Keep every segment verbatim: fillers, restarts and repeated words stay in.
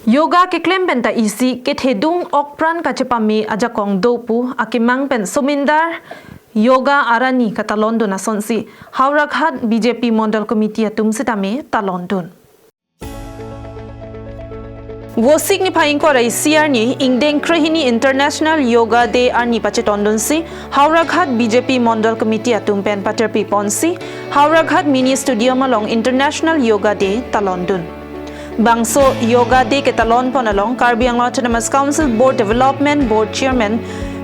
Yoga keklem pen ta isi kethedung okpran kachepame ajakong do pu akemang pen Somindar Yoga Arani katalondun asonsi Howraghat B J P Mondol Committee atum sitame talondun. Vosik niphai ingkoi ra isi arni ingdeng krehini International Yoga Day arni pachetondunsi Howraghat B J P Mondol Committee atum pen paterpi ponsi Howraghat Mini Stadium along International Yoga Day talondun. Bangso Yoga Day ketalon pon along Karbi Anglong Autonomous Council Board Development Board Chairman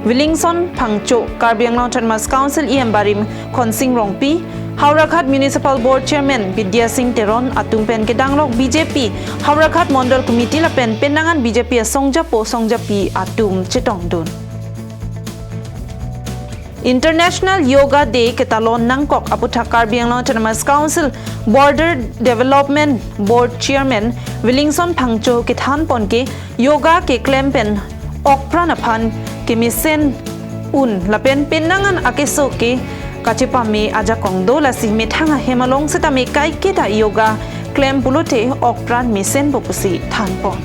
Willingson Phangcho, Karbi Anglong Autonomous Council E M barim Khonsing Rongpi, Howraghat Municipal Board Chairman Bidya Singh Teron atum pen kedangrok B J P Howraghat Mondol Committee lapen penang an B J P asongjapo songjapi atum chetongdun. International Yoga Day ketalon nangkok aputhak Karbi Anglong Autonomous Council Border Development Board Chairman Willingson Phangcho kethan pon ke yoga keklem pen okpran aphan kemesen un lapen penang an akeso ke kachepame ajakong do, lasi methang ahem along sitame kaiketa yoga klem pulote okpran mesenpo pusi than pon.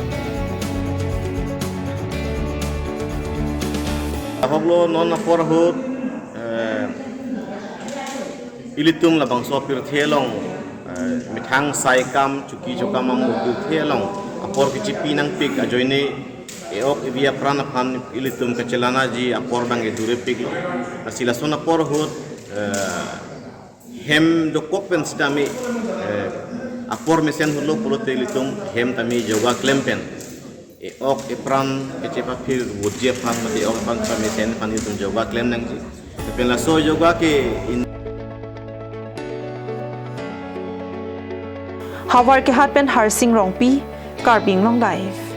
Apotlo non apor ahut, eh, ilitum labangso apirthe along, eh, methang sai kam, chuki chokam amo pirthe along apor kechepi nangpik ajoine e-ok evi apran aphan ilitum kachelanaji apor abang edurepiklo. Lasi lason apor ahut, eh, hem dokok pen sitame, eh, apor mesen holo pulote ilitum hem tame yoga klem pen e-ok epran kechepaphir votji aphan mate e-ok apran pamesen aphan ilitum yoga klem nangji. Lapen laso yoga ke in- Howraghat pen Harsing Rongpi, Karbi Anglong Live.